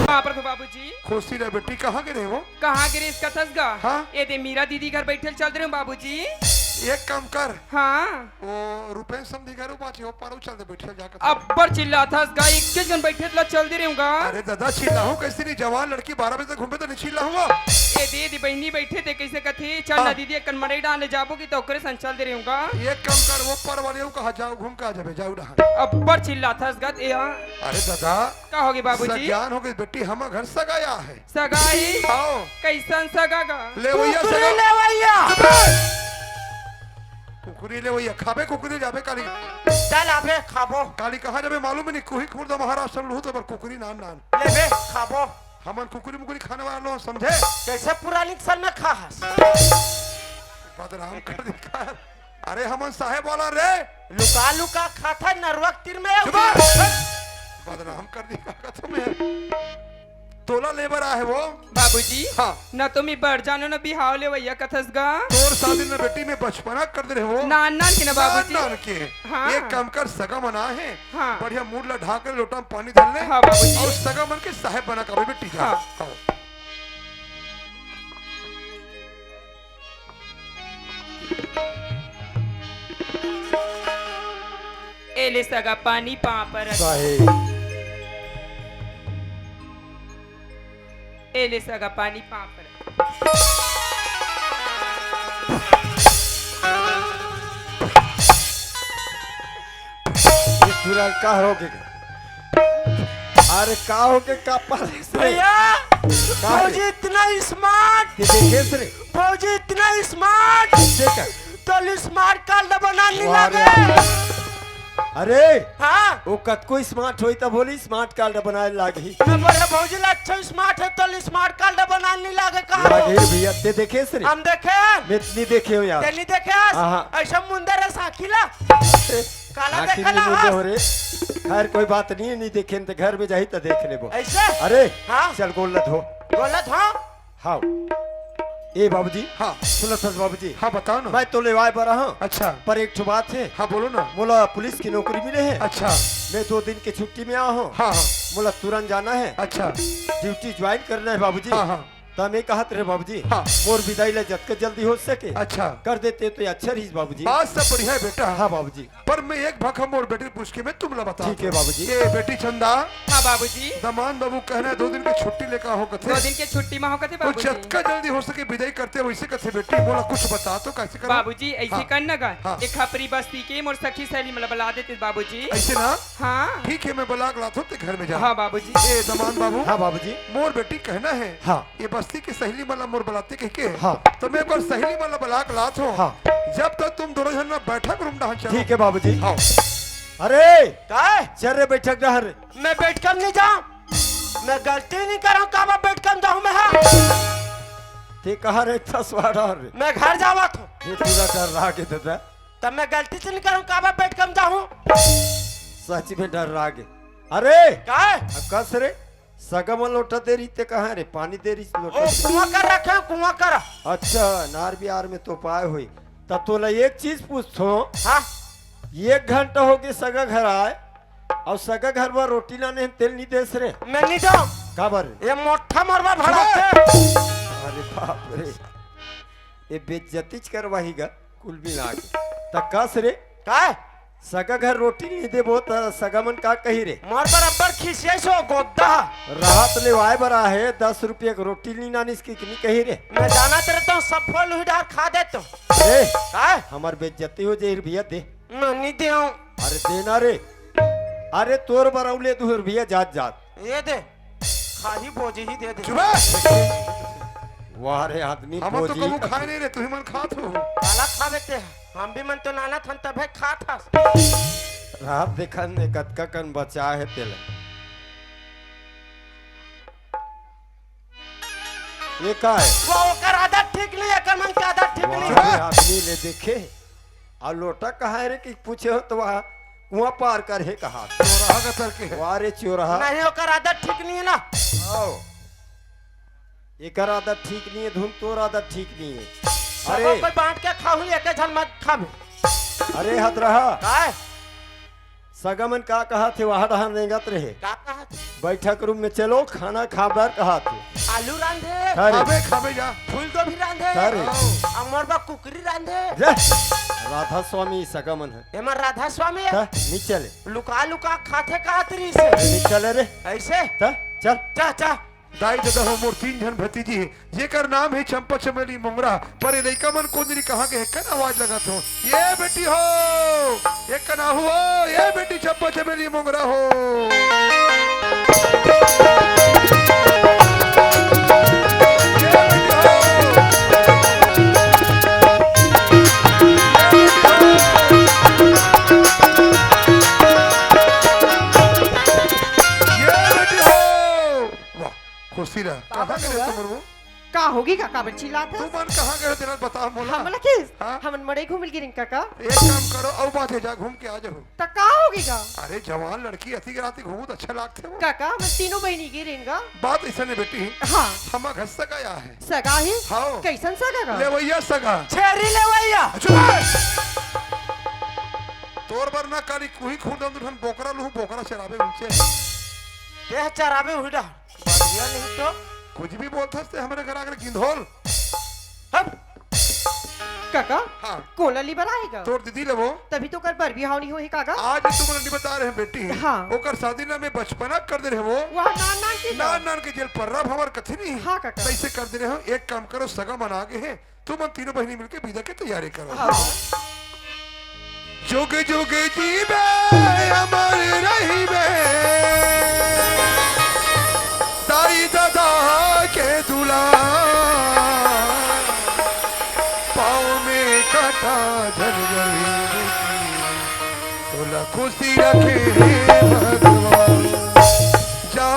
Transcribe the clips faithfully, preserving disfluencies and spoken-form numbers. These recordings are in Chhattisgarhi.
बाप रे बाबूजी। खुशी रह बेटी, कहाँ गे रहे वो? कहाँ गे रहे इस कथस गा? हाँ? ये दे मीरा दीदी घर बैठल चल रहे हूँ बाबूजी। एक काम कर। हाँ। वो रुपेश समधी घर बाचे, वो पारो चल दे, बैठल जाकर। अब्बड़ चिल्लाथस गा, इक्कीस जन बैठे ला चल दे रहे हूँ गा। अरे दादा, चिल्लाहूँ कैसे नहीं, जवान लड़की बारह बजे तक घूमे तो नहीं चिल्लाहूँ। ए दे दे बहिनी बैठे थे, कैसे कथे, चल हाँ। ना दीदी, एक कन मड़ई डाले जाबो की तो ओकरे संग चल दे रहे हूँ गा। एक काम कर, वो पर वाले कहा जाओ, घूम के आ जाबे, जाओ डहान। अब्बड़ चिल्लाथस गा, ए हाँ। अरे दादा, का होगे बाबूजी? सज्ञान होगे बेटी, हमर घर सगा आय हे। सगा आय? आओ। कइसन सगा गा? लेवइया कुकरी सगा। लेवइया। चुप रह। कुकरी लेवइया, खाबे कुकरी जाबे काली। चल आबे खाबो। काली कहाँ जाबे मालूम नहीं, कुही खुर्द महाराष्ट्र लुहू तो पर कुकरी नान नान। लेबे खाबो। हमन कुकरी मुकरी खाने वाला लोग समझे? कैसे पुरानी सन में खा हस? बदनाम कर दी का? अरे हमन साहेब वाला रे। लुका लुका खाता नरवा के तीर में। चुप रह। बदनाम कर दी का, का तुम्हें? तोला लेबर आहे वो। बाबूजी, हाँ। न तो मी बड़ जानो न बिहाव लेवइया कथस गा। तोर शादी न बेटी में बचपना कर दे रहे वो। नान नान के न बाबूजी। नान नान के। हाँ। एक काम कर, सगा मन आहे। हाँ। बढ़िया मूड ला ढाक ले, लोटा में पानी धर ले। हाँ बाबूजी। अउ सगा मन के साहेब बना कर बेटी जा। हाँ। हाँ। ए ले सगा पानी पाँव परत। साहेब। ए ले सगा पानी पाँव परत। ये पूरा का हो गया? अरे का हो के का पाले से? भैया, का है? भौजी इतना स्मार्ट। ये देखे से रे? भौजी इतना स्मार्ट। कैसे का? तो स्मार्ट कार्ड बनाने वाह रे। लागे। अरे, हाँ। वो कतको स्मार्ट होई तब बोली स्मार्ट कार्ड बनाए लागी। मैं बोले भौजी ला अच्छा स्मार्ट है तो स्मार्ट कार्ड बनाने लागे कहा। लागे भैया, ते देखे से रे? हम देखे। मैं नहीं देखे हो यार। ते नहीं देखे? हाँ, हाँ। ऐसा मुंदर है साखी ला। काला आखिर देखा नहीं ना मुंदर हस? हो रे। खैर कोई बात नहीं है, नहीं देखे न ते घर में जाही तो देख लेबो। ऐसे? अरे, हाँ। चल गोल ला धो। गोल ला धो? हाँ। ए बाबूजी। हाँ। सुनत हस बाबूजी। हाँ, बताओ ना। मैं तो लेवाए बर आहा हूँ। अच्छा। पर एक ठो बात है। हाँ, बोलो ना। मोला पुलिस की नौकरी मिले है। अच्छा। मैं दो दिन के छुट्टी में आया हूँ। हाँ, हाँ। मोला तुरंत जाना है। अच्छा। ड्यूटी ज्वाइन करना है बाबूजी। हाँ, हाँ। त मैं कहत रहे बाबूजी। हाँ। मोर विदाई ला जतका जल्दी हो सके। अच्छा। कर देते तो अच्छा रहीस बाबूजी। बात सब बढ़िया है बेटा। हाँ बाबूजी। पर मैं एक भखम मोर बेटी पूछ के मैं तुमला बता ठीक है बाबूजी। ए बेटी चंदा। हाँ बाबूजी। दमान बाबू कहना है दो दिन के छुट्टी लेकर हो कथे। दो दिन के छुट्टी में हो कथे तो बाबूजी। जतका जल्दी हो सके विदाई करते वैसे कथे बेटी, मोला कुछ बता तो कैसे करो? बाबूजी, ऐसे हाँ। करना गा। हाँ। एक खपरी बस्ती के मोर सखी सहेली मन ला बला देते बाबूजी। ऐसे ना? हाँ। ठीक है, मैं बला के लात हूँ, ते घर में जा। हाँ बाबूजी। ए दमान बाबू। हाँ बाबूजी। मोर बेटी कहना है। हाँ। ये बस्ती के सहेली मन ला मोर बलाते कह के। हाँ। तो मैं एक बार सहेली मन ला बला के लात हूँ। हाँ। जब तक तुम दोनों जन ना बैठक रूम डहान चलो। ठीक है बाबूजी। हाँ। अरे! काय? चल रे बैठक डहान रे। मैं बैठक नहीं जाऊँ। मैं गलती नहीं करूँ, काबर बैठक जाऊँ मैं हाँ। ते कहाँ रे इतना स्वाड़ा रे? मैं घर जावत हूँ। ये पूरा डर रहा के दादा। तब मैं गलती से नहीं करूँ, काबर बैठक जाऊँ। सच में डर रहा के। अरे! काय? अब कस रे? सगा मन लोटा दे रही ते कहाँ रे? पानी दे रही लोटा ओ, से। कुआं कर रखे हो, कुआं कर। अच्छा, नार बिहार में तो पाए हुई। तब तोला एक चीज पूछथो। हाँ। एक घंटा हो गए सगा घर आए, और सगा घर बर रोटी लाने हम तेल नहीं देस रे। मैं नहीं जाऊँ। काबर? ये मोटा मरवा भड़ा से। अरे बाप रे, ये बेइज्जती करवाही गा। कुल मिला के। त कस रे? काय? सगा घर रोटी नहीं देबो त सगा मन का कही रे? मोर बर अब्बड़ खिसियाइस ओ गोद्दा। रात ले वाय बर आहे, दस रुपया के रोटी नहीं लानिस कि नहीं कही रे? मैं जानत रहता हूँ, सब फल हुई डार खा देता हूँ। ए, काय? हमर बेइज्जती हो जाही भैया, दे। मैं नहीं दे हूँ। अरे देना रे। अरे तोर बर अउ ले दूँ भैया, जात जात। ये दे। खाही बोजी ही दे दे। चुप बे। वाह रे आदमी, हम तो बोजी कबू ही खाए नहीं रे, तू ही मन खात हो। काला खावे ते, हम भी मन तो नाना थन तभे खात हस। रात देखन ने कतका कन बचा है तेला। ये का है? वो ओकर आदत ठीक नहीं है, एकर मन के आदत ठीक नहीं है। वाह रे आदमी ले देखे। अउ लोटा कहाँ है रे कि पूछे हो तो वहाँ कुआं पार कर हे कहा। चोरहा का सर के है। वाह रे चोरहा। नहीं, ओकर आदत ठीक नहीं है ना। आओ। एकर आदत ठीक नहीं है, धुन तोर आदत ठीक नहीं है। सब अरे। कोई बांट के खाहू, एक झन मत खाबे। अरे हतरहा, काय? सगा मन का कहत हे, वहाँ डहार रेंगत रहे। का कहत हे? बैठक रूम में चलो, खाना खाबर कहत हे। आलू रांधे। अरे। खाबे, खाबे जा। फूलगोभी रांधे। अरे। अउ मोर बर कुकरी रांधे। जा। राधा स्वामी सगा मन हे। एमा राधा स्वामी हे। हाँ, नी चले। लुका लुका खाथे का तरी से। नी चले रे। ऐसे? ता, चल। जा, जा। दाई ददा हो, मोर तीन झन भतीजी हे, जेकर नाम हे चंपा चमेली मोंगरा। पर ये लइका मन कोन दिन कहाँ के हे, कन आवाज लगात हो। ये बेटी हो, ये कन आहू हो, ये बेटी चंपा चमेली मोंगरा हो। ये बेटी हो। ये बेटी हो। वाह, खुशी रह। कहाँ गए तुम? का होगे काका, बर चिल्लात हस? तुमन कहाँ गए हो, तेला बताओ मोला। हमला किस? हाँ? हमन मड़ई घूमे ल गे रेन काका। एक काम करो, अउ बात हे, जा घूम के आ जाओ। त का होगे गा? अरे जवान लड़की अति रात घूमू त अच्छा लागथे वो। काका, हमन तीनों बहिनी गे रेन गा। बात अइसन हे बेटी। हाँ। हमर घर सगा आय हे। सगा हे? हाँ। कइसन सगा गा? लेवइया सगा। छेरी लेवइया। चुप रह। तोर बर ना काली कुही खुर्दन दुल्हन बोकरा लूहूँ, बोकरा चराबे उनचे। तेह चराबे उही डा। बढ़िया नहीं तो। कुछ भी बोलथस ते हमरे घर आके गिंधोल। हट। काका, हाँ। कोला ली बर आएगा? तोर दीदी लेबो। तभी तो कर बर बिहाव नहीं होही काका। आज तुमन नहीं बता रहे बेटी। हाँ। ओकर शादी ना मैं बचपना कर दे रहे वो। वाह, नान नान के ना। नान नान के जेल पर्रा भंवर कथे नहीं। हाँ काका। कैसे कर दे रहे हो? एक काम करो, सगा मन आगे हैं, तुमन तीनों बहिनी मिलके बिदा के तैयारी करो। हाँ। जुग जुग जीबे अमर रहिबे, दाई ददा के दुलार, पाँव में कांटा झन रही, तोला खुशी रखे भगवान। जा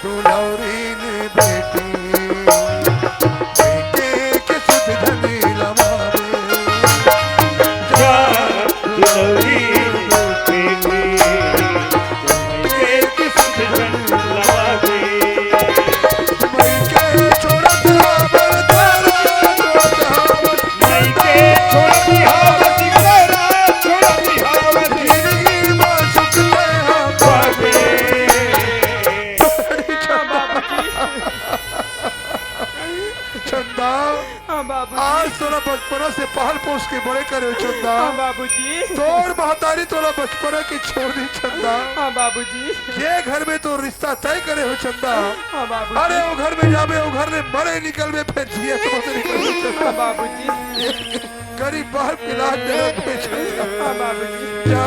दुलौरीन बेटी, बेटे के सुध धनी लमावे। जा दुलौरीन बेटी, बेटे के सुध धनी लमावे। मइके छोड़त हावत, मइके छोड़त हावत, जिंदगी मा सुख ते हा पावे। हाँ, बाबूजी। चंदा, हाँ, बाबूजी। आज तोला बचपना से पाल पोस के बड़े करे हो, चंदा। हाँ, बाबूजी। तोर महतारी तोला बचपना के छोड़ दी, चंदा। हाँ, बाबूजी। जे घर में तोर रिश्ता तय करे हो, चंदा। हाँ, बाबूजी। अरे, वो घर में जाबे, वो घर ले मरे निकलबे, फेर जियत मत निकलबे, चंदा। हाँ, बाबूजी। गरीब बाप के लाज देवे, चंदा। हाँ, बाबूजी। जा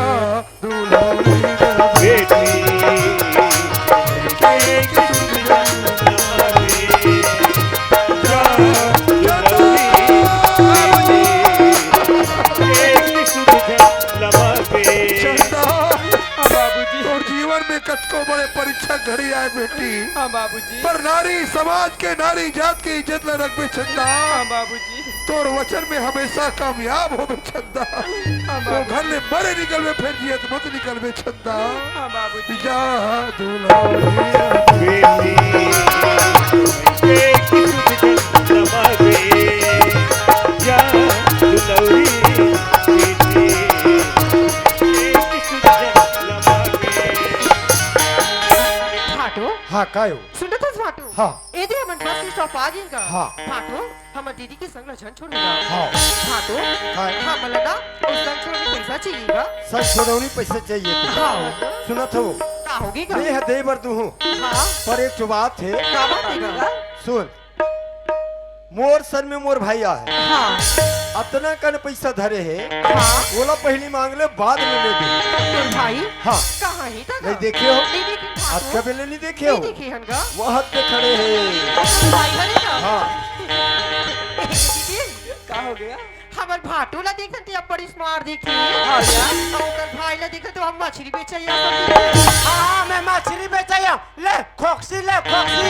दुलौरी बेटी, चंदा, हाँ बाबूजी। तोर जीवन में कतको बड़े परीक्षा घड़ी आए बेटी, हाँ बाबूजी। पर नारी समाज के, नारी जात के इज्जत ला रखबे चंदा। हाँ बाबूजी। तोर वचन में हमेशा कामयाब होबे चंदा। हाँ वो बाबूजी। घर ले मरे निकलबे, फेर जियत मत निकलबे चंदा। हाँ बाबूजी। जा दुलौरी बेटी, एक सुध जन लमावे। जा दुलौरी बेटी, एक सुध जन लमावे। भाटो। हाँ, कायो? सुनत हस भाटो? हाँ। ए दे हमन बस स्टॉप आ गेन गा। हाँ। भाटो, हमर दीदी के संग ला झन छोड़े गा। हाँ। भाटो, हाँ। हमन ला ना ओ संग छोड़ौनी पैसा चाहिए गा। संग छोड़ौनी पैसा चाहिए तो। हाँ। सुनत हो? का होगे गा? मैं ह दे बर दूहूँ। हाँ। पर एक ठो बात हे। का बात हे गा? सुन। मोर सर में मोर भाई आहे। हाँ। अतना कन पैसा धरे हे। हाँ। ओला पहिली मांग ले, बाद में ले दे। तोर भाई? हाँ। कहाँ हे दादा? नहीं देखे हो? नहीं देखे भाटो। अतका बेले नहीं देखे हो? नहीं देखे हन गा। वो हद पे खड़े हे। ओ तोर भाई हरे ना? हाँ। दीदी, का होगे? हमर भाटो ला देखन ते अब बड़ी smart दिखथे। हाँ यार। अउ ओकर भाई ला देखन ते हम मछरी बेचइया समझे। हाँ, मैं मछरी बेचइया। ले, खोकसी ले, खोकसी।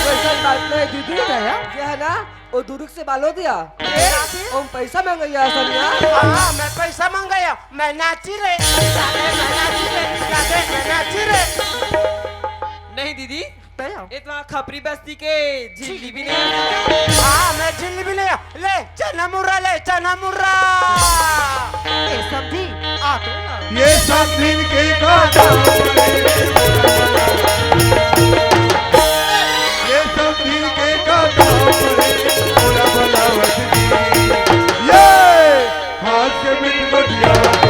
वइसन बात नइ हे दीदी। का हे? ये हे ना, ओ दुरुग से बालो दिया। ये? ओम पैसा मंगइया असन यार। हाँ, मैं पैसा मंगइया। मैं नाची रे, जाने मैं नाची रे, जाने मैं नाची रे। नहीं दीदी, तय हो। इतना खपरी बस्ती के झिल्ली भी नहीं है। हाँ, मैं झिल्ली भी नहीं। ले, चना मुर्रा ले, चना मुर्रा। ए, ये सब दिन के का काम रे? ये सब दिन के का काम रे? मोला बनावत जी। ये हाथ के बिन गोठियावत।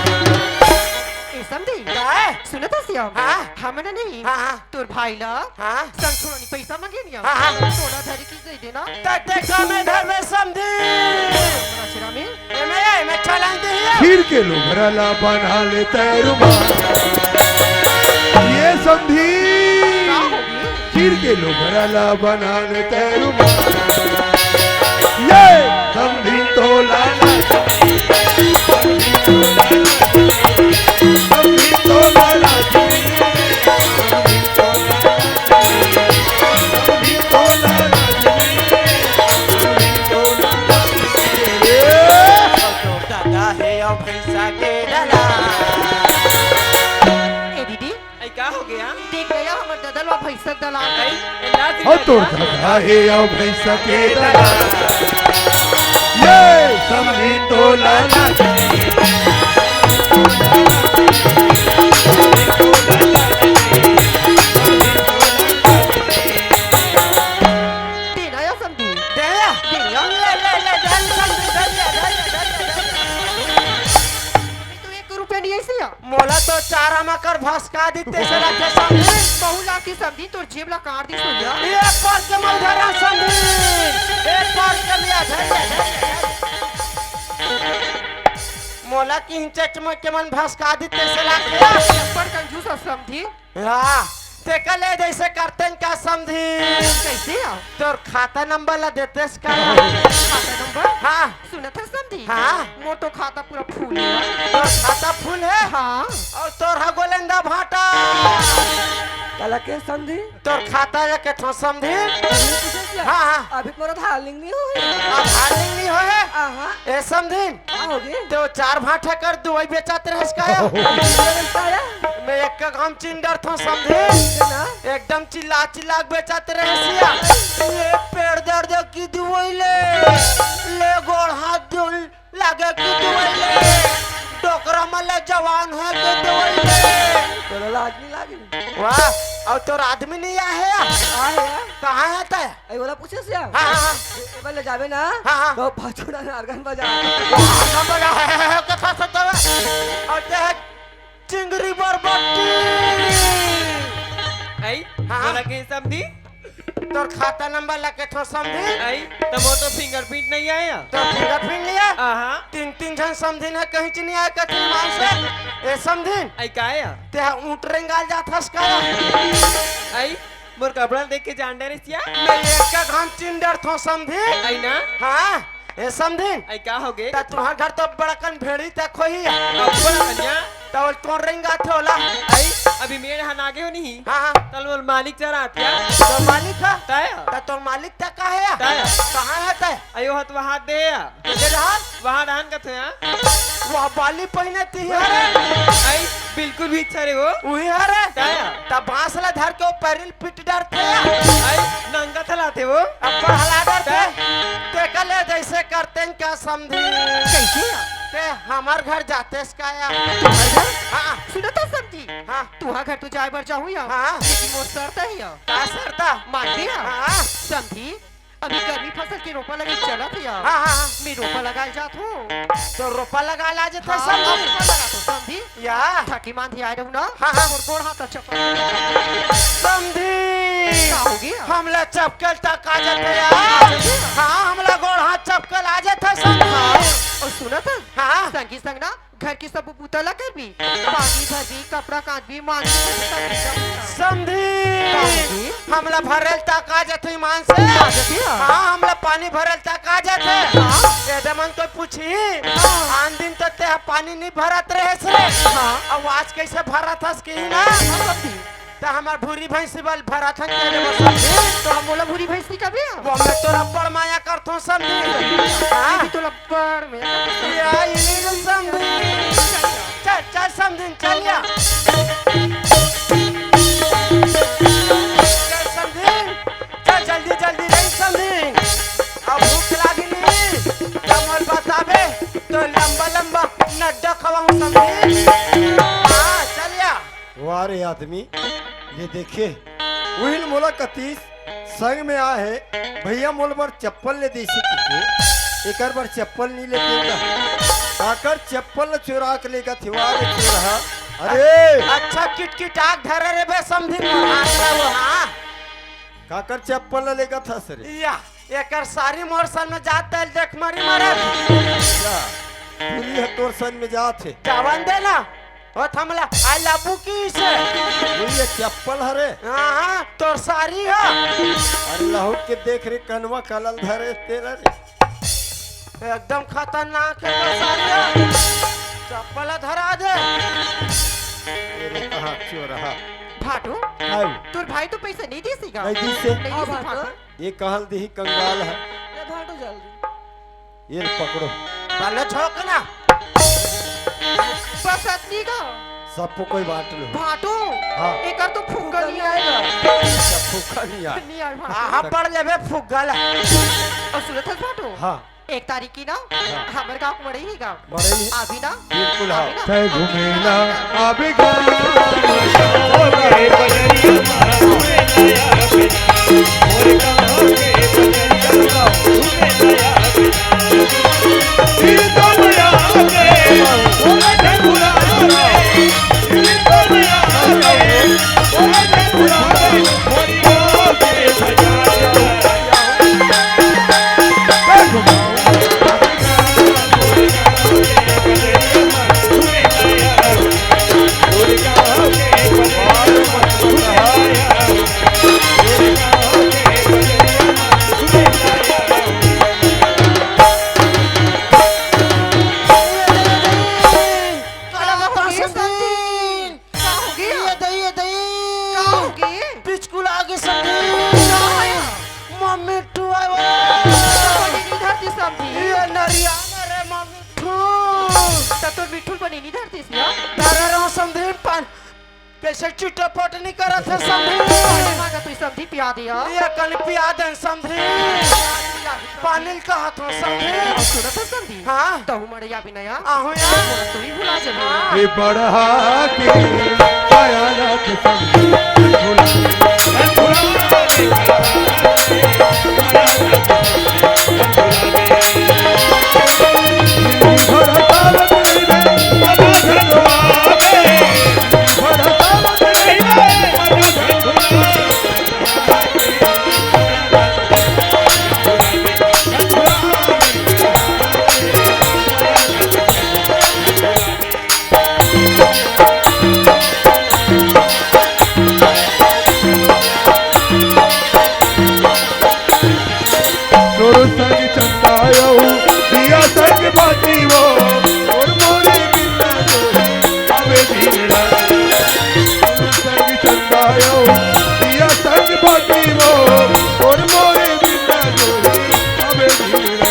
ए समधी, काय? सुनत हस या? हाँ। हमन नहीं, हाँ, हाँ। तोर भाई ला हाँ। संग थोड़ा नहीं पैसा मांगे नहीं। हाँ, हाँ। तोला धरी की दे देना। त देखा मैं धर में समधी। राशिराम में। ए मैं, ए मैं चलन दी है। खीर के लोभरा ला बना ले तैरुमा। ये समधी। का होगी? खीर के लोभरा ला बना ले तैरुमा। ये समधी तोला ना। समधी तोला ना। दादा हे अउ भैंसा के दलाल। ए दीदी, अई का हो गया? देख गया हमर ददल व भैंसा दलाल। अई, ए लाठी अउ तोर दादा हे अउ भैंसा के दलाल। ये समधी तोला ना। तेरा या समधी। दे या। दे या। ले, ले, ले, धन समधी, धन या, धन या, धन या, धन या। तू एक रुपया नहीं ऐसे या। मोला तो चारा म कर भसका दी, तेसे लागथे समधी। बहू लागथे समधी, तोर जेब ला काट दी सोनिया। एक बार के मैं धरा समधी, एक बार के लिया, धर ले, धर ले, धर ले। मोला किंचच म के मन भसका दी, तेसे लागथे। बड़ कंजूस ह समधी। हाँ, तेकर ले जैसे करते हैं क्या समधी? कैसे हो? तोर खाता नंबर ला देतेस का? खाता नंबर? हाँ। सुनत हस समधी? हाँ। मोर तो खाता पूरा फुल हे। तोर खाता फुल हे? हाँ। अउ तोर ह गोलेंदा भाटा। काला के समधी? तोर खाता ला के ठो समधी? अभी पूछे क्या? हाँ, हाँ। अभी मोर आधार लिंक नहीं होए। आधार लिंक नहीं होए? हाँ, हाँ। ए समधी? का होगे? तो चार भाटा कर दुवई बेचत रहस का या? बेचत रहस का या? मैं एक का घाम चिन डरथों समधी। ना। एकदम चिल्ला चिल्ला के बेचत रहस या। ये पेट दर्द की दुवई ले, ले गोड़ हाथ धुल लागे की दुवई ले, डोकरा मन ले जवान होए के दुवई ले। तोला लाज नहीं लागे? वाह, अउ तोर आदमी नहीं आए हे या? आए हे या? कहाँ हे तैं? अई, ओला पूछे से? हाँ, हाँ, हाँ। ए, ए बार ले जाबे ना, हाँ, हाँ। तो पाछू डाहर organ बजा। organ बजा, हे, हे, हे, के खा सकता है? अउ ते हे चिंगरी बरबट्टी। अई, हाँ। बोला के समधी? तोर खाता नंबर ला के ठो समधी? अई, त मोर तो fingerprint नहीं आया। तो fingerprint नहीं आया? आहा। तीन, तीन झन समधी न कहीं च नहीं आया कथी मान से। ए समधी। अई, का आया? ते ऊँट रेंगाल जात हस का या? अई, मोर कपड़ा देख के जान डरेस या? मैं एक का घाम चिन डरथों समधी। अई ना? हाँ, ए समधी। अई का होगे? त तुँहर घर तो बड़कन भेड़ी तक होही। अब्बड़ कन्या। त ओला कोन रेंगाथे ओला? अई, अभी मेड़ हा नागे हो नहीं। हाँ, हाँ। तल मोर मालिक चरात या। तोर मालिक हा? तय। त तोर मालिक त का हे या? तय। कहाँ हे तय? अयो हत वहाँ दे या। ये रहन? वहाँ रहन कथे या। वह बाली पहिने तिही हरे। अई, बिल्कुल भी इच्छा रे वो। उही हरे। तय। त बांस ला धर के वो पैरिल पीट डरथे। अई, नंगा थलाथे वो। अब्बड़ हला डरथे। तय। तेकर ले जैसे करते हैं क्या समधी? कैसे? ते हमर घर जातेस का या? तुम्हर घर? हाँ। सुनत हस समधी? हाँ। तुँहर घर तो जाए बर जाहूँ या। हाँ। लेकिन मोर शर्त हे या। का शर्त? मानबे या? हाँ। समधी, अभी गर्मी फसल के रोपा लगे चलत हे या। हाँ, हाँ, हाँ। मैं रोपा लगाए जात हूँ। तो रोपा लगा ला जे हाँ, समधी। रोपा लगा तो समधी। या। ठाठी मान धियाए रहू ना। हाँ, हाँ। मोर गोड़ हाथ अच्छा पकड़। समधी। का होगे? हमला चपकल तक आ जाथे या। आ जाथे? हाँ, हमला गोड़ हाथ चपकल आ जाथे समधी। हाँ, अउ सुनत हस? हाँ। संगी संग ना घर के सब बूता ला करबी, पानी भरबी, कपड़ा कांचबी, मांजबी, सब बूता। समधी, काहे जी? हमला भरल तक आ जथे ईमान से। आ जथे, हाँ। हाँ, हमला पानी भरल तक आ जथे। हाँ। एदे मन तो पूछी, हाँ। आन दिन तो ते पानी नहीं भरत रहे रे। हाँ। अब आज कैसे भरत हस कि ना? हाँ, समधी। त हमर भूरी भैंसी बल भरत हन, तेरे बस। तो हम बोला भूरी भैंसी का भी? वो मैं तोला बड़ माया करथों, समधी। हाँ? भी तोला बड़ माया करथों। या, इली समधी। चल, चल, समधी, चल या। चल, समधी। चल, जल्दी, जल्दी, नहीं, समधी। अब भूख लागिनी। त मोर बताबे, तो लंबा, लंबा नड्डा खवाऊं, समधी। हाँ, चल या। वाह रे आदमी, ये देखे, उहिल मोला कतीस संग में आ है, भैया मोल बर चप्पल ले देसी किके, एकर बर चप्पल नहीं लेके का? काकर चप्पल ल चुरा के लेगा थिवा रे चुरा। अरे! अच्छा किटकिटाक धरे रे बे समधी मोर हाथ ला वो, हाँ। काकर चप्पल ल लेगा था सरे? या, एकर सारी मोर सन में जात है, देख मरी मरत। अच्छा, पूरी है तोर सन में जात है। जावन दे ना। ओ थमला, I love you kiss। वो ये चप्पल हरे। हाँ, हाँ, तोर सारी है। अरे लहुट के देख रे, कनवा कलल धरे तेरा रे। एकदम खतरनाक है तोर सारी है। चप्पल धरा दे। तेरे कहाँ चोर रहा? भाटो, आऊ। तोर भाई तो पैसा नहीं दी सीगा। नहीं दी से। नहीं दी हाँ, सी भाटो। भाटो। ये कहल दिही कंगाल है। ये भाटो जल्दी। ये पकड़ो। बाला झोंकना। बस अतनी का। सबको कोई बांट लो। भाटो। हाँ। एकर तो फुग्गा नहीं आएगा। सब फुग्गा नहीं आए। नहीं आए भाटो। हाँ, हाँ, पड़ लेबे फुग्गा ला। और सुनत हस भाटो? हाँ। एक तारीख की ना, हाँ। हमर गाँव के मड़ई ही गाँव। मड़ई ही। आबी ना? बिल्कुल, हाँ। आबी ना? तै घुमेला आबे गाँव। का होगे? का होगे? ये दई, ये दई। का होगे? बिचकुल आगे समधी। का होय? मम्मी ठू आय वो। कोनी नहीं धरती समधी। ये नरिया ना रे मम्मी ठू। त तोर मिठू कोनी नहीं धरती सिया। धरे रहो समधी पान। कैसे चिटपट नहीं करत है समधी। पानी मांगा तू समधी पिया दिया। ये कल पिया दे समधी। पानी का हाथ में समधी। और सुनत है समधी। हाँ। तहु मड़ई आबे ना या। आहो या। मोला तो ही भुला जाबे। हाँ। ये बड़हा के आया ना तो समधी। तोर संग चंदा आऊ, दिया संग बाती वो, और मोरे बिना जो अबे भीड़ा। तोर संग चंदा आऊ, दिया संग बाती वो, और मोरे बिना जो अबे भीड़ा।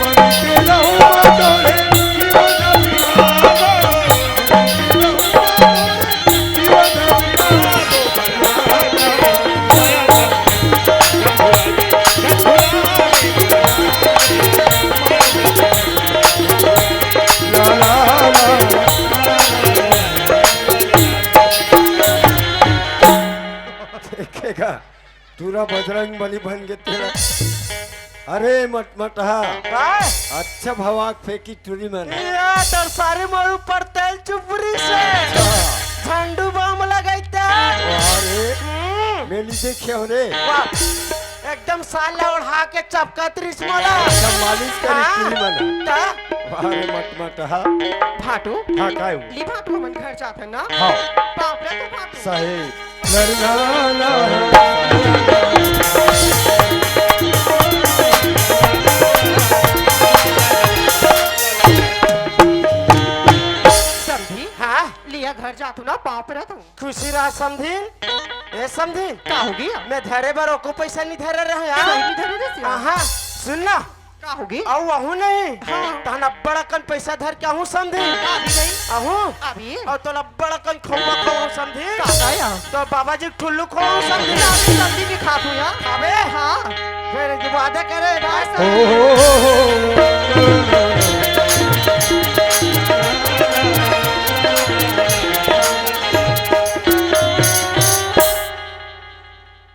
मन के रहूं तोरे जीवन में। देखेगा, टूरा बजरंग बली बन के तेरा। अरे मटमटहा। का? अच्छा भवाक फेंकी टूरी मन। या तोर सारी मोर ऊपर तेल चुपरी से। अच्छा। झंडू बम लगाई ते। अरे। हम्म। मैं नहीं देखे हो रे। वाह। एकदम साला ओढ़ा के चपकत रिस मोला। अच्छा, मालिश करी हाँ। टूरी मन। का? अरे मटमटहा। भाटू। हाँ, काय हो? ले भाटू, हमन घर जाथन ना। हाँ। बाप रे, तो भाटू। सही। समधी? हाँ? लिया घर जाथो ना, बाप रे, तो। खुशी रहा समधिन। ए समधिन। का होगे? मैं धरे बर एको पैसा नहीं धरे रहे यार। सही नहीं धरे रहे यार। आहा, सुन ना। का होगे? अउ अहू नहीं। हाँ। तहन अब्बड़ अकन पैसा धर के अहू समधिन। अभी नहीं। अहू? अभी? अउ तोला अब्बड़ अकन खउवा खवाहूँ समधिन। का, का या? तो बाबा जी ठुल्लू खवाहूँ समधिन। ना, समधी भी खात हूँ यार। अबे। हाँ। फिर ये वादा करे, बस। ओ हो हो हो।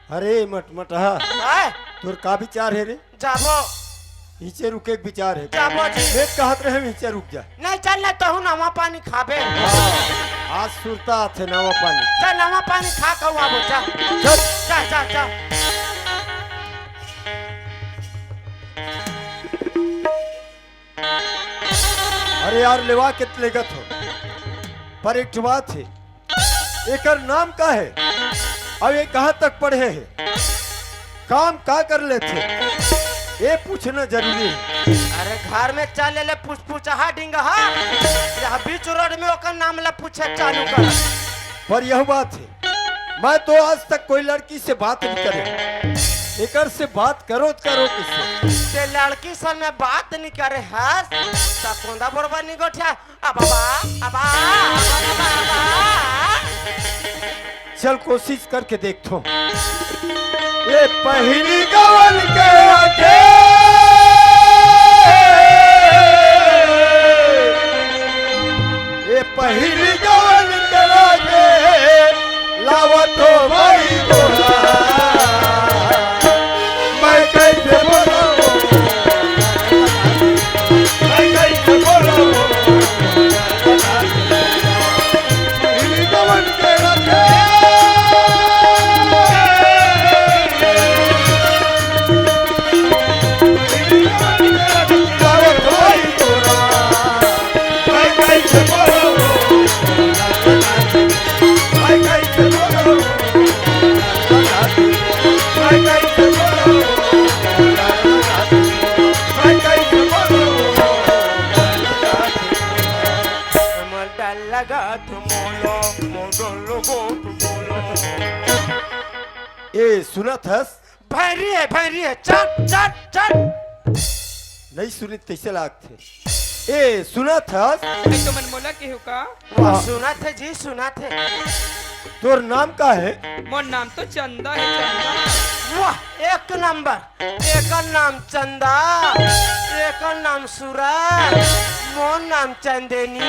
अरे मटमटहा, काय? तोर का विचार हे रे? जाबो। नीचे रुके के विचार हे। जाबो जी। मैं कहत रहे नीचे रुक जा। नहीं चल ना, तहू नवा पानी खाबे। आज सुरता आथे नवा पानी। जा नवा पानी खा के आबो, जा। चल। जा, जा, जा। अरे यार, लेवा के त लेगत हो, पर एक ठो बात हे, एकर नाम का हे? अउ ये कहाँ तक पढ़े हे? काम का कर लेथे? ये पूछना जरूरी हे। अरे घर में चल ले, ले पुछ पुछहा डिंगहा, यहाँ बीच रोड में ओकर नाम ला पूछे चालू कर। पर यह बात हे, मैं तो आज तक कोई लड़की से बात नहीं करे। एकर से बात करो त करो किससे? ते लड़की से मैं बात नहीं करे हस, त कोंदा बोरबा नहीं गोठिया। अबाबा, अबा, अबा, अबा, अबा। चल कोशिश करके देखथो। ले पहिली गवन के आगे, ये पहिली गवन के आगे, लावत हो भाई बोला। मैं कैसे बोलूं? मैं कैसे बोलूं? पहिली गवन के आगे, पहिली गवन के आगे, लावत हो भाई बोला। ए, सुनत हस? भैरी हे, भैरी हे, चट, चट, चट। नहीं सुनिस तइसे लागथे। ए, सुनत हस? ए, तुमन मोला केहू का? वाह, सुनत हे जी, सुनत हे। तोर नाम का हे? मोर नाम तो चंदा हे, चंदा। वाह, एक नंबर। एकर नाम चंदा, एकर नाम सूरज, मोर नाम चंदेनी।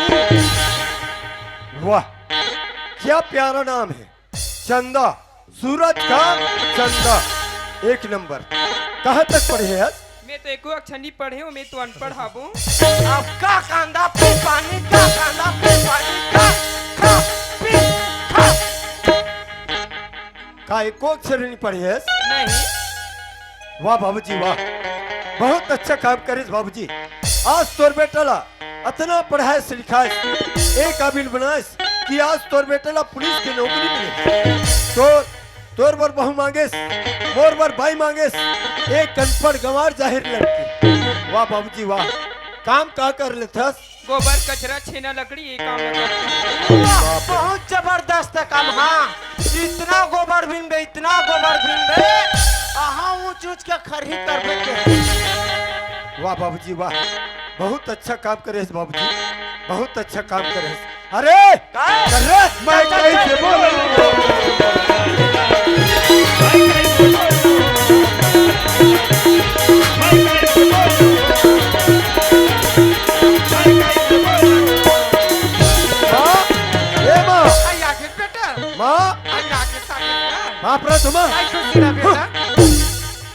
वाह, क्या प्यारा नाम हे। चंदा, सूरज का चंदा, एक नंबर। कहाँ तक पढ़े हस? मैं तो एको अक्षर नहीं पढ़े हूँ, मैं तो अनपढ़ हाबू। अब का कांदा पी पानी, का कांदा पी पानी, का, खा, पी, खा। का एको अक्षर नहीं पढ़े हस? नहीं। वाह बाबूजी, वाह, बहुत अच्छा काम करिस बाबूजी। आज तोर बेटा ला अतना पढ़ाइस लिखाइस, ए काबिल बनाइस कि आज तोर बेटा ला पुलिस के नौकरी मिले। तो तोर बर बहू मांगेस, मोर बर बाई मांगेस, एक अनपढ़ गंवार जाहिर लड़की। वाह बाबूजी वाह, काम का कर लेथस? गोबर, कचरा, छेना, लकड़ी, ये काम ला करथे। वाह, बहुत जबरदस्त काम। हाँ, इतना गोबर बीनबे, इतना गोबर बीनबे, अहाँ ऊंच ऊंच के खरही करबे के। वाह बाबूजी वाह, बहुत अच्छा काम करे हस बाबूजी, बहुत अच्छा काम करे हस। अरे, का? अरे, मैं कैसे बोलूं? माँ, ए माँ। आई आगे बेटा। माँ। आई आगे सागे ना। बाप रे, तुम। आई खुशी ना बेटा।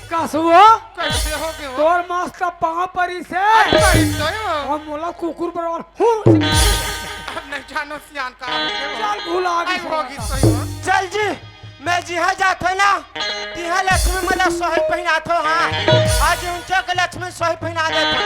का सुआ? कैसे हो गए हो? तोर मस्त पाँव परिस हे। आई परिस तो हो। अउ मोला कुकुर बराबर हूँ। अब नहीं जानो सियान का हो गए हो। चल, भुला गई आई हो। होगी सही हो। चल जी, मैं जिहाँ जाथो ना, तिहाँ लक्ष्मी मोला सोहई पहिनाथो, हाँ। आज उनके के लक्ष्मी सोहई पहिना देथो।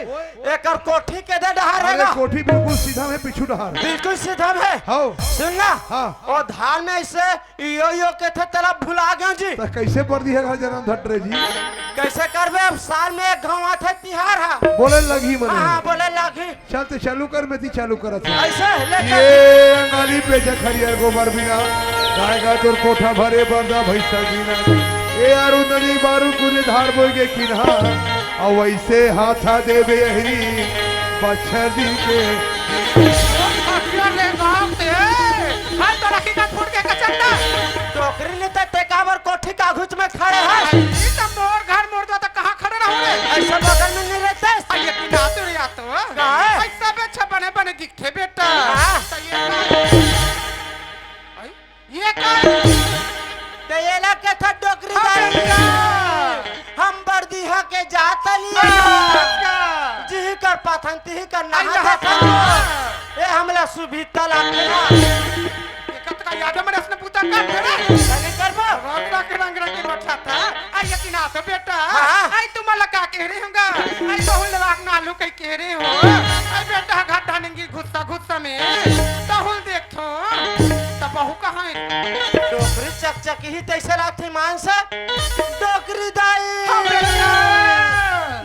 एकर कोठी के दे डहार हे अरे ना? कोठी बिल्कुल सीधा में पीछू डहार। बिल्कुल सीधा में। हौ। सुन ना। हाँ। ओ धान में ऐसे यो यो के थे तला भुला गयो जी। त कैसे बरदिहा घर जनम धरे जी? कैसे करबे, अब साल में एक घांव आथे तिहार हा। बोले लगही मने। हाँ, हाँ, बोले लगही। चल ते चालू कर, मैं ती चालू करत हूँ। ऐसे ले ये कर। अंगाली पे जखरिया गोबर बिना, गाय गा तोर कोठा भरे बरदा भैंसा बिना। ए यार उंदनी बारू कुने धार बोई के किन्हा, अउ वैसे हाथा देबे अहरी बछर दिन के। अखिया ले गाँव ते, हाय तो रखी का फूट के कचंदा। डोकरी ने ते, ते काबर कोठी का घुच में खड़े है? अरे, त मोर घर मोर दो त कहाँ खड़े रहूं रे? ऐसे बगल में नहीं रहते। अरे, ये की नाते रे या तो। का है? ऐसा बे अच्छा बने बने दिखथे बेटा। हाँ। त ये का? अरे, ये का? ते ये ला के था डोकरी हाँ, दाई। बेटा। हम बरदिहा के जात नहीं हाँ, है। बेटा। जिही कर पाथन, तिही कर नहा आई नहा जाथन। पाथन। ए, हमला सुभिता लागथे ना। ये कत का याद है, मैंने उसने पूछा, "कर दे रे।" नहीं करबो। रंग रंग, रंग रंग के बैठा था। आई ये किना तो बेटा। हाँ। आई तुम्हारा का कह रही हूँगा। आई बहुल वाक नालू कहीं कह रही हूँ। आई बेटा, घाटा निंगी गुस्सा, गुस्सा में। बहुल देख तो, त बहू कहाँ है? डोकरी चकचकी ही तैसे लागथे मानस। डोकरी दाई। हाँ, बेटा।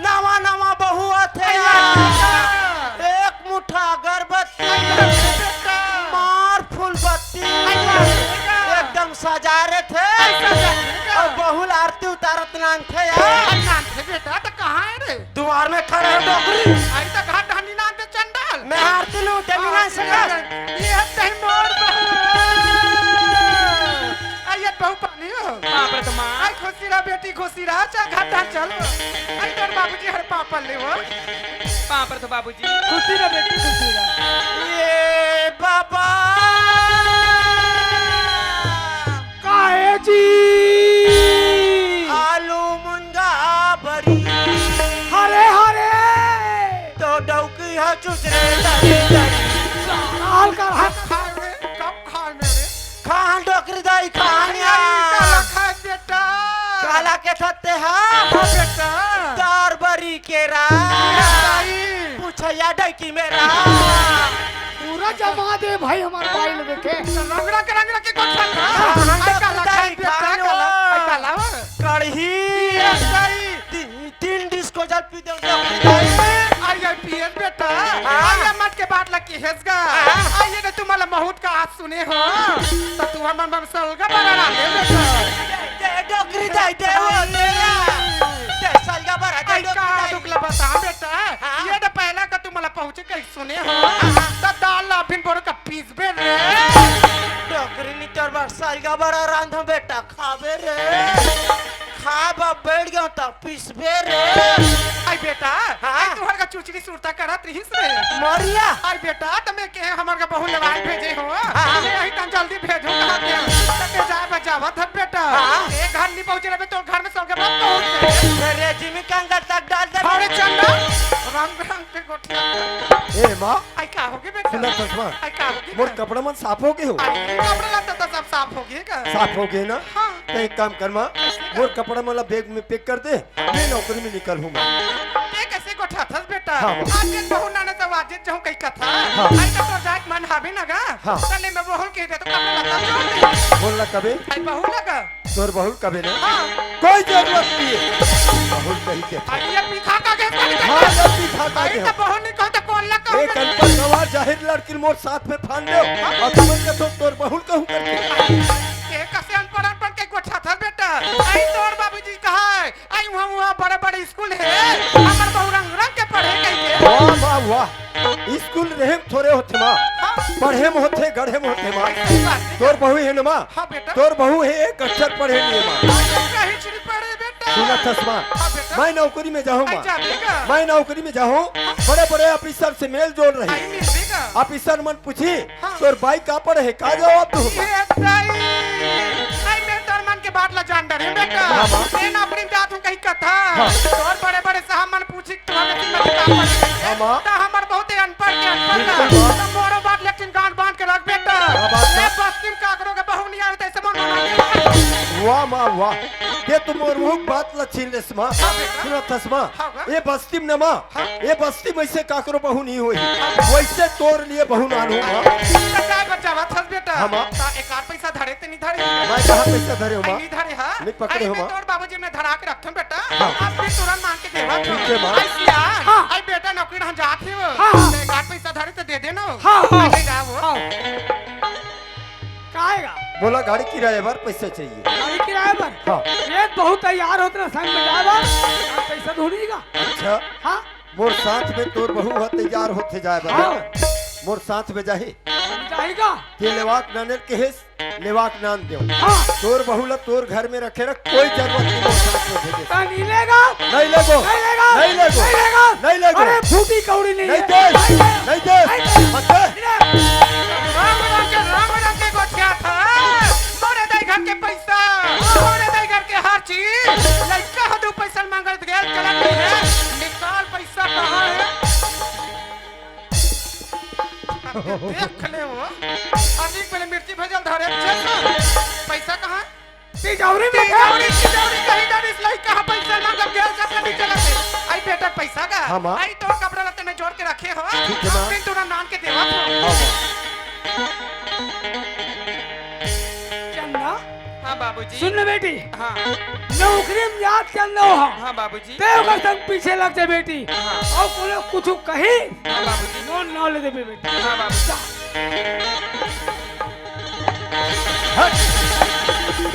नवा, नवा बहू आथे अइया, यार। बेटा। एक मुठा अगरबत्ती। अइया, बेटा। मार फूल बत्ती। अइया, बेटा। एकदम सजा रहे थे। अइया, बेटा। अउ बहुल आरती उतारत नांगथे यार। अरे, नांगथे बेटा, त कहाँ है रे? दुवार में खड़े हो डोकरी। आई त घाट हनी नांगथे चंडाल। मैं आरती लूं, ते नी नांग सकस। ये तही मोर बहू। आई ये बहू पानी हो। बाप रे, त माँ। आई खुशी रह बेटी, खुशी रह, चल घाटा चल। आई तोर बाबूजी हर पापा ले हो। बाप रे, त बाबूजी। खुशी रह बेटी, खुशी रह। ये बाबा। काहे जी? आलू मुनगा बरी। हरे, हरे। तो डौकी ह चुचरे तरी तरी। साल का हाथ खाए रे, कब खाए मेरे? खान डोकरी दाई, खान अरे, या। काला खाए बेटा। काला के थत्ते हा? हाँ बेटा। दार बरी के रा। दाई। पूछया डौकी मेरा। पूरा जमा दे भाई हमार बाई ल देखे। रंगरा के रंगरा के कोठा था। हाँ, हाँ, आई काला डोकरी दाई, खाए बेटा, खान काला, वो। आई काला वो। कड़ही। ये सही। ती-, तीन डिस्को जल पी दे, दे। आई, आई पी एस बेटा। हाँ। आई मत के बात लगी हेसगा। हाँ। आई ये तुम्हाला बहुत का आज सुने हो। त तू हमर मम सलगा बना ना दे बेटा। दे, डोकरी दाई, दे, वो, दे, दे, सलगा बना दे, आई डोकरी का दाई। दुखला बता बेटा। हाँ। ये तो पहला का तुम्हाला पहुंचे कहीं सुने हो। हाँ। त दाल ला फिन बोरो का पीस बे रे। डोकरी नी तोर बर सलगा बना रांध बेटा। खाबे रे, खाब अब बैठ गयो त पिसबे रे। आई बेटा, हाँ? आई तुहर का चुचरी सुरता करत रहिस रे। मरिया। आई बेटा, त मैं के हमर का बहू लवाल भेजे हो। हाँ। मैं यही तन जल्दी भेजो कहा के। त ते जाए बजावा धर बेटा। हाँ। एक घर नहीं पहुंचे रे, तो घर में सलगा बना पहुंच गए। रे जिमी कंगा तक डाल दे। अरे चंदा, रंग रंग के गोठिया। ए माँ। आई का होगे बेटा? सुना चश्मा। आई का होगे मोर का? कपड़ा मन साफ होगे हो? आई कपड़ा लत्ता तो सब साफ होगे का? साफ होगे ना? हाँ। त एक काम कर माँ, कैसे का? मोर कपड़ा मन ला बैग में पैक कर दे, मैं नौकरी में निकल हूँ माँ। ते कैसे गोठा थस बेटा? हाँ, माँ। आज के बहू नाना तो वाजित जाऊँ कहीं कथा। हाँ। आई तो तोर जाए के मन हावे ना गा? हाँ। चले मैं बहू के दे तो कपड़ा लत्ता जोड़ दे। बोल ना कबे? आई बहू लगा। तोर बहू कबे ना? हाँ। कोई जरूरत नहीं है। बहू कहीं के। आई ये पीखा का गेस का हाँ, निकल। ये पीखा का आई गेस। तो बहू निकल तो कौन लगा? एक अनपढ़ गवार जाहिर लड़की मोर साथ में फान दे। हाँ। अउ तुमन के तो तोर बहू कहूँ करके। ये कसे अनपढ़ अनपढ़ के गोठा था बेटा। आई तोर बाबूजी कहा है? आई वहाँ, वहाँ बड़े-बड़े स्कूल हे, हमर बहू रंग-रंग के पढ़े कहिके। वाह, वाह, वाह। स्कूल रहे म थोरे होथे माँ, हाँ। पढ़े म होथे, गढ़े म होथे माँ। सही बात हे। तोर बहू हे न माँ? हाँ बेटा। तोर बहू हे, एक अक्षर पढ़े नइ हे माँ। कहीं नहीं पढ़े बेटा। सुनत हस माँ? हाँ बेटा। मैं नौकरी में जाहूँ माँ। अच्छा बेटा। मैं नौकरी में जाहूँ, बड़े-बड़े ऑफिसर से मेल जोल रही। आई मिल बेटा। ऑफिसर मन पूछी, हाँ। तोर बाई का पढ़े हे, का जवाब दूँ? ये दाई, आई मैं तोर मन के बात ला जान डरे बेटा। हाँ, माँ। मैं नौकरी में जात हूँ कहीं कथा। हाँ। तोर बड़े-बड़े साहब मन पूछी, तोर बेटी मन का पढ़े हे? हाँ, माँ। त हमर बहुते अनपढ़ के अनपढ़ ला। बिल्कुल, माँ। त मोरो बात लेकिन गांठ बांध के रख बेटा। क्या बात, माँ? मैं बस्ती में काकरो के बहू नहीं आवे, तैसे मन बना के। वो वाह माँ, वाह। ये तो मोर मुँह बात ल छीन लेस माँ। हाँ बेटा। सुनत हस माँ? हाँ गा। ये बस्ती में न माँ, हाँ। ये बस्ती में से काकरो बहू नहीं होही। हाँ। वैसे तोर लिए बहू नानहूँ माँ। त काय बर जावत हस बेटा? हाँ माँ। त एकाध पैसा धरे ते नहीं धरे? मैं कहाँ पैसा धरे हँव माँ? नहीं धरे हा? नहीं पकड़े हँव माँ। तोर बाबूजी में धरा के रखथन बेटा। हाँ। अब भी तुरंत मांग के देवत हँव। ठीक है माँ। आई सियान, हाँ। आई बेटा नौकरी हम जात हे वो। हाँ, हाँ। एकाध पैसा धरे ते दे देना। हाँ, हाँ। ले जाओ। हाँ। काय गा? बोला, गाड़ी किराया बर पैसा चाहिए। गाड़ी किराया बर? हाँ। ये बहुत तैयार होत ना संग में जाए बर, पैसा ढूंढेगा। अच्छा। हाँ। मोर साथ में तोर बहू ह तैयार होथे जाए बर। हाँ। मोर साथ में जाही। जाही गा? ते लेवाक नाने ल कहेस, लेवाक नान देव। हाँ। तोर बहू ला तोर घर में रखे रख, कोई जरूरत नहीं मोर साथ में भेजे। त नहीं लेगा? नहीं लेगो। नहीं लेगा? नहीं लेगो। नहीं लेगा? नहीं लेगो। अरे फूटी कौड़ी नहीं नहीं है। दे, नहीं दे। नहीं दे। मत दे। राम राम के, राम राम के गोठिया था। मोरे दाई घर के पैसा, मोरे दाई घर के हर चीज। लइका ह दू पैसा मांगत गेल, चलत नहीं है। निकाल पैसा कहाँ है? अब देख ले वो। अजीब पहले मिर्ची भजल धरे, चल ना। पैसा कहाँ? तिजौरी में तिजौरी, तिजौरी कहीं ना, इस लइका ह पैसा मांगब, गेल का कभी चला से। आई बेटा पैसा का? हाँ, माँ। आई तो कपड़ा लत्ते में जोड़ के रखे हो। ठीक है, माँ। फिर तोरा नान के देवा हो। हाँ, माँ। चंदा। हाँ, बाबूजी। सुन ले बेटी। हाँ। नौकरी में जात चंदा हो। हाँ, बाबूजी। ते ओकर संग पीछे लग जा बेटी। हाँ। अउ कोनो कुछ कही। हाँ, बाबूजी। नोन ना ले देबे बेटी। हाँ, बाबूजी। जा। हट!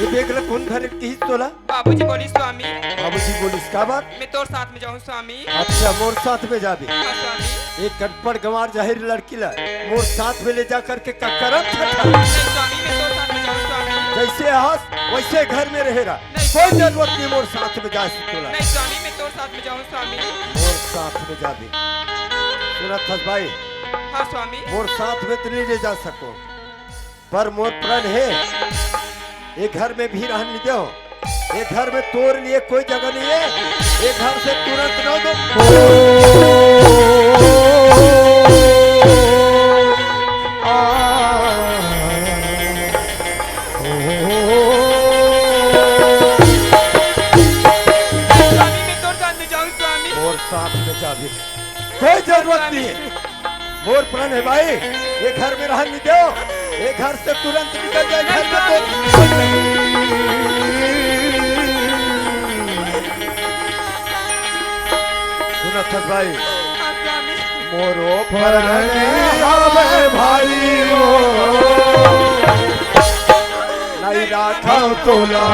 ये देख ले, कौन धरे किहिस तोला? बाबूजी बोलिस स्वामी। बाबूजी बोलिस का बात? मैं तोर साथ में जाहूँ स्वामी। अच्छा, मोर साथ में जाबे। हाँ स्वामी। एक अनपढ़ गंवार जाहिर लड़की ला मोर साथ में ले जा करके का करत हस? नहीं स्वामी, मैं तोर साथ में जाहूँ स्वामी। जैसे हस वैसे घर में रहे रहा। नहीं कोई स्वामी। जरूरत नहीं मोर साथ में जाए से तोला। नहीं स्वामी, मैं तोर साथ में जाहूँ स्वामी। मोर साथ में जाबे। सुनत हस भाई? हाँ स्वामी। मोर साथ में तो नहीं ले जा सको, पर मोर प्रण हे, ये घर में भी रहन नहीं दो। ये घर में तोर लिए कोई जगह नहीं है। ये घर से तुरंत ना दो। स्वामी, मैं तोर साथ में जाऊँ स्वामी। मोर साथ में जाबे। कोई जरूरत नहीं है। मोर प्रण हे भाई, ये घर में रहन नहीं दो, ये घर से तुरंत निकल जाए, घर में तो। सुनत हस भाई, मोरो प्रण हे भाई वो, नहीं राखव तोला।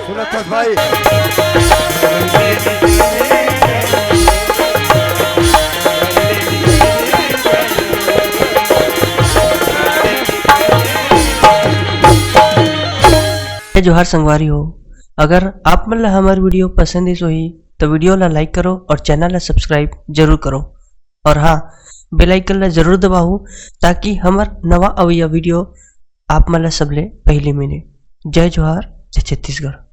सुनत हस भाई? जय जोहार संगवारी हो, अगर आप मन ला हमर video पसंद आइस होही, तो video ला like करो और channel ला subscribe जरूर करो। और हाँ, bell icon ला जरूर दबाओ, ताकि हमर नवा अवइया video आप मन ला सबले पहली मिले। जय जोहार, जय छत्तीसगढ़।